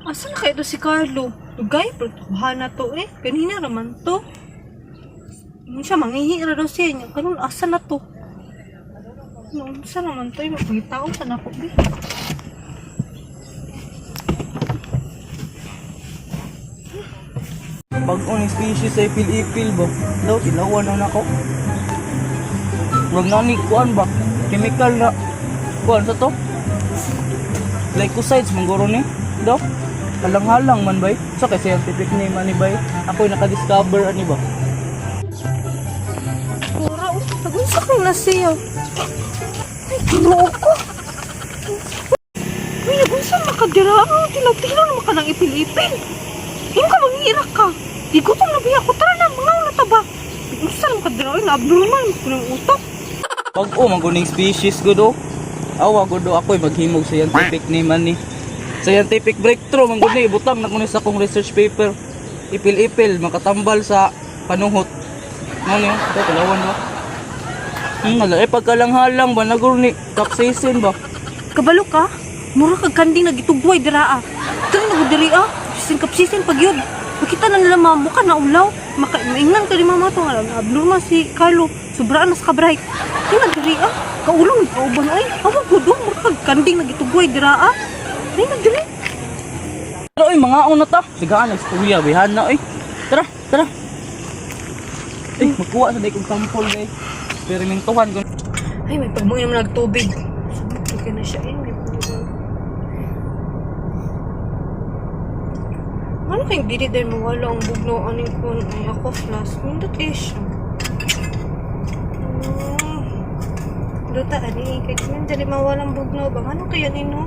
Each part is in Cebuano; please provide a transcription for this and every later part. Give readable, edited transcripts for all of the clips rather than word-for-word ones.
Asa na kaya to si Carlo? Dugay, pero na to eh. Kanina raman to. Ano siya, manghihi ra daw siya niya. Karon asa na to? Ano, unsa naman to eh? Magpangitaon sa nako, be. Bag-o ni species sa ipil-ipil ba? Daw, tilawan na nako. Wag na ni kuan ba? Chemical na. Kuan sa to? Glycosides, mangguro ni. Daw? Halang-halang man bay. So, kay scientific name ani bay. Ako'y nakadiscover ani ba? Pura, oh, nagunsa kang na siya. Ay, ginoo ko. Uy, nagunsa makadira. Ang tilaw-tilaw naman ka ng ipil-ipil. Yung ka, mangiirak ka. Di gutom na biya ko. Tara na, mga una ta ba? Unsa naman kadira? Ay, na-abnormal. Mas ko ng utak. Bag-o, mangguro species gudo. Awa gudo ako'y maghimog scientific name ani. Scientific breakthrough man gud ni ibutang na kuno sa akong research paper. Ipil-ipil makatambal sa panuhot. Ano yun? Ito, tilawan ba? Ala, eh, pagkalang-halang ba, naguro ni capsaicin ba? Kabalo ka? Mura kag kanding nagitugway dira ah. Tara na gud diri ah. Sisin kapsisin pag yun. Makita na nila mama ka na ulaw. Maka maingan ka ni mama to nga abnormal si Carlo. Sobraan nas ka bright. Tara na diri ah. Kaulong kauban ay. Awa gud oh, mura kag kanding nagitugway dira ah. Tara na diri. Tara, oy, mga na ta. Sigaan, istorya, bihan na, oy. Tara, tara. Eh, magkuha sa day kong sample, day. Eksperimentuhan ko. Ay, may pagmuin naman nagtubig. Okay na siya eh. May pagmuin. Ano kayong dili dahil mawala ang bugnaw aning kun ay ako flask. Nindot eh siya. Duta ani kay kung dili mawala ang bugnaw ba ano kaya nino?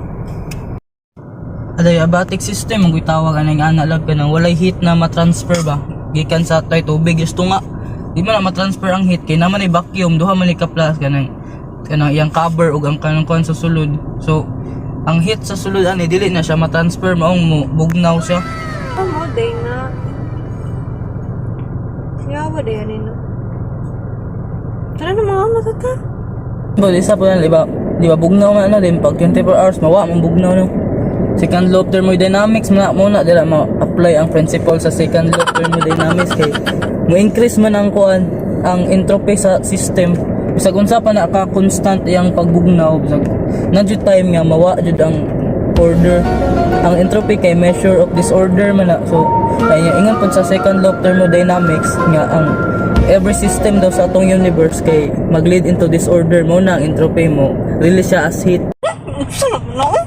Adiabatic system, ang tawag anang ana lab ka nang walay heat na matransfer ba. Gikan sa tay tubig gusto nga. Di man na matransfer ang heat kay naman ay vacuum duha man ni ka plus kanang kanang iyang cover ug ang kanang kuan sa sulod. So ang heat sa sulod ani dili na siya matransfer maong mo bugnaw siya. Amo day na. Yawa day ani no. Tara na mga ano tata. Ba isa po na di ba bugnaw man na din pag 24 hours mawa man bugnaw no. Second law of thermodynamics man na mo na dira ma-apply ang principle sa second law of thermodynamics kay mo increase man ang kuan ang entropy sa system bisag unsa pa na ka constant iyang pagbugnaw bisag na jud time nga mawa jud ang order. Ang entropy kay measure of disorder man na. So kay ingon pud sa second law of thermodynamics nga ang every system daw sa atong universe kay mag-lead into disorder mo na ang entropy mo release siya as heat. Unsa na na oh?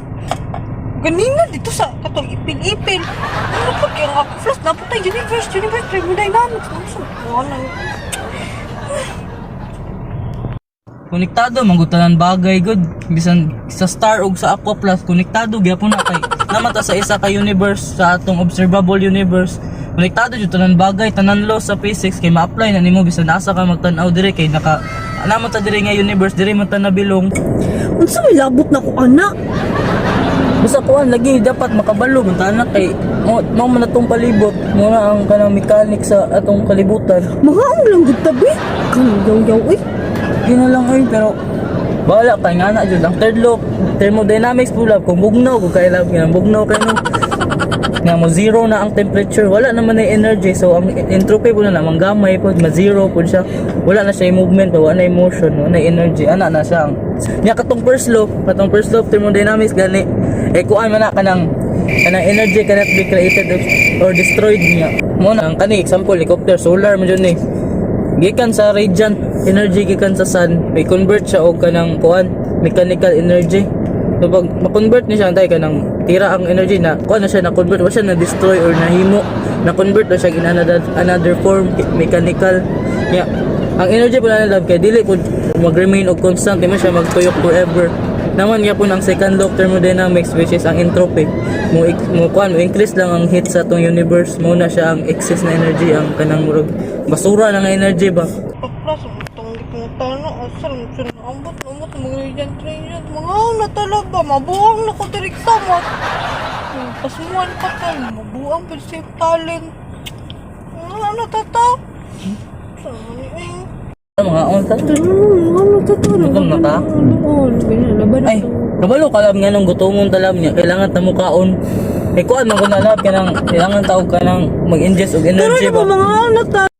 Ganina dito sa katong ipil-ipil. Ano pa kaya ang ako flash napunta universe, universe thermodynamics. Ano sa ano? Konektado man gud tanan bagay gud bisan sa star ug sa aqua plus konektado gyapon na kay namata sa isa ka universe sa atong observable universe. Konektado jud tanan bagay, tanan law sa physics kay ma-apply na nimo bisan asa ka magtan-aw dire kay naka naman ta dire nga universe dire man ta nabilong. Unsa may labot na ko ana? Basta kuan lagi dapat makabalo man tanan kay mo mo man atong palibot mo na ang kanang mechanic sa atong kalibutan. Mga ang lang gud tabi. Kang yaw-yaw eh. Di na lang ay pero bahala kay nga na jud ang third law thermodynamics po lab kung bugnaw kung kay lab nga bugnaw kay no nga mo zero na ang temperature wala naman na energy, so ang entropy po na namang gamay po ma zero po siya, wala na siya movement, wala na motion, wala na energy ana na siya ang nya katong first law of thermodynamics gani eh kuan man na kanang kanang energy cannot be created or destroyed niya mo na ang kani example helicopter solar man jud ni gikan sa radiant energy gikan sa sun may convert siya og kanang kuan mechanical energy. So pag ma-convert ni siya antay kanang tira ang energy na kuan na siya na convert wa siya na destroy or nahimo na convert na siya in another another form mechanical yeah. Ang energy po na lab kay dili po mag-remain og constant, di man siya magtuyok forever. Naman gyapon ang second law of thermodynamics which is ang entropy mo mo kuan mo increase lang ang heat sa atong universe mo na siya ang excess na energy ang kanang murag basura na nga energy ba. Paklas itong gipangutana asa lang siya naambot namot mga radiant radiant mga na talaga mabuang na ko direk sa mo. Pasmuan pa tal mabuang pa sa talent. Ano ano tata? Saan eh? Mga on ta. Ano tata? Gutom na ta? Ano? Laban Ay, kabalo ka lab nga nung gutomon ta lab niya kailangan ta mo kaon. Eh, kuan man ko na, love, kanang kailangan tawag ka nang mag-ingest og Pero energy na ba. mo mga anak ta.